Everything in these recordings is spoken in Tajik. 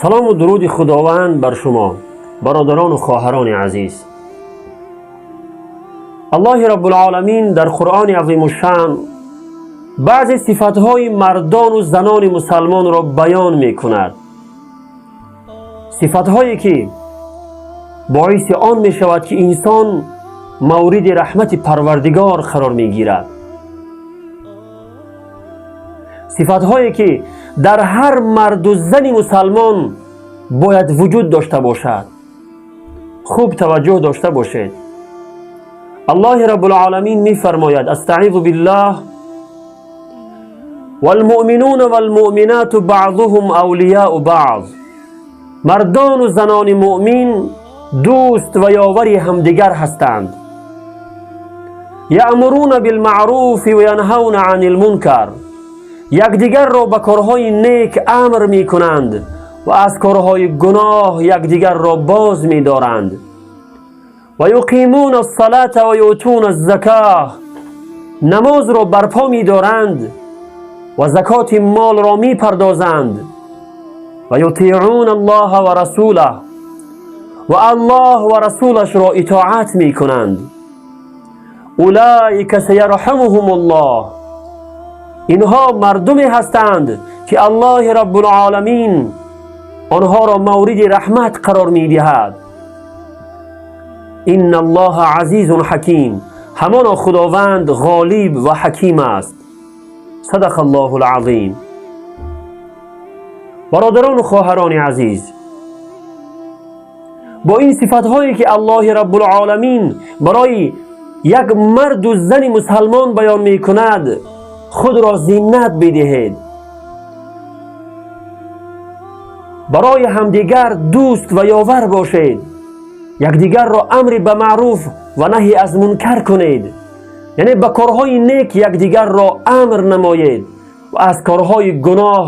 Салому дуруди Худованд бар шумо, бародарону хоҳарони азиз. Аллоҳи Раббулоламин дар Қуръони азимушшаън баъзе сифатҳои мардону занони мусалмонро баён мекунад, сифатҳое ки боиси он мешавад, ки инсон мавриди раҳмати Парвардигор қарор мегирад, сифатҳое ки дар ҳар марду зани мусалмон бояд вуҷуд дошта бошад. Хуб таваҷҷӯҳ дошта бошед. Аллоҳи Раббулоламин мефармояд: астаизу биллаҳ: валмуъминуна валмуъминату баъзуҳум авлияу баъз. Мардону занони муъмин дӯст ва ёвари ҳамдигар ҳастанд. Яъмуруна билмаъруфи ва янҳавна ани лмункар. Якдигарро ба корҳои нек амр мекунанд ва аз корҳои гуноҳ якдигарро боз медоранд. Ва юқимуна ассалата ва юътуна аззакоҳ. Намозро барпо медоранд ва закоти молро мепардозанд. Ва ютиъуна аллоҳа ва расулаҳ. Ва Аллоҳ ва расулашро итоат мекунанд. Улоика саярҳамуҳум Аллоҳ. Инҳо мардуме ҳастанд, ки Аллоҳи Раббулоламин онҳоро мавриди раҳмат қарор медиҳад. Инна Аллоҳа азизун ҳаким. Ҳамоно Худованд ғолиб ва ҳаким аст. Садақа Аллоҳу лазим. Бародарону хоҳарони азиз, бо ин сифатҳое ки Аллоҳи Раббулоламин барои як марду зани мусалмон баён мекунад, худро зинат бидиҳед, барои ҳамдигар дӯст ва ёвар бошед, якдигарро амри ба маъруф ва наҳи аз мункар кунед, яъне ба корҳои нек якдигарро амр намоед ва аз корҳои гуноҳ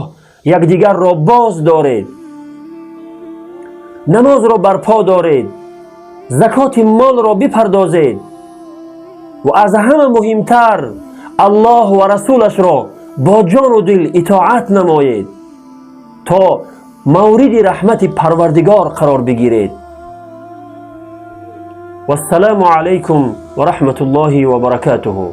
якдигарро боз доред, намозро барпо доред, закоти молро бипардозед ва аз ҳама муҳимтар Аллоҳ ва расулашро бо ҷону дил итоат намоед, то мавриди раҳмати Парвардигор қарор бигиред. Вассалому алайкум ва раҳматуллоҳи ва баракатуҳу.